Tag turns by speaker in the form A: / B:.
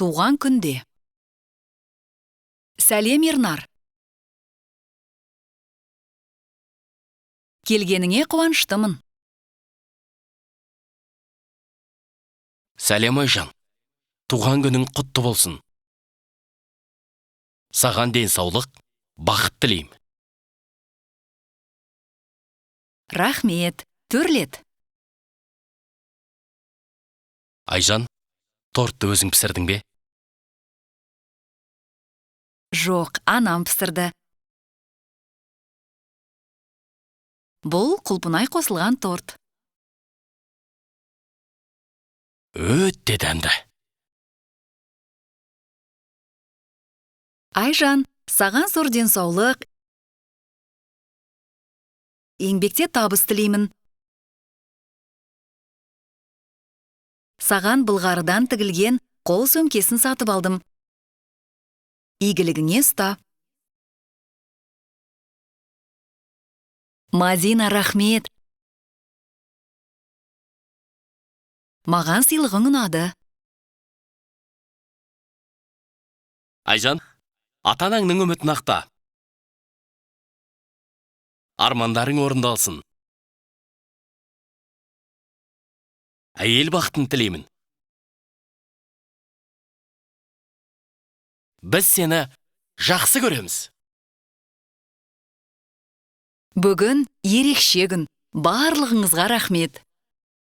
A: Туған күнде. Сәлем, Ернар. Келгеніңе қуаныштымын.
B: Сәлем, Айжан. Туған күнің құтты болсын. Саған денсаулық, бақыт тілеймін.
A: Рахмет, төрлет.
B: Айжан, тортты өзің пісірдің бе?
A: Жоқ, анам пісірді. Бұл құлпынай қосылған торт.
B: Өте дәмді.
A: Айжан, саған зор денсаулық, еңбекте табыс тілеймін. Саған былғарыдан тігілген қол сөмкесін сатып алдым. Игілігіңе ұста. Мадина, рахмет. Маған сыйлығың ұнады.
B: Айжан, ата-анаңның үмітін ақта. Армандарың орындалсын. Әйел бақытын тілеймін. Біз сені жақсы көреміз.
A: Бүгін ерекше күн. Барлығыңызға рахмет.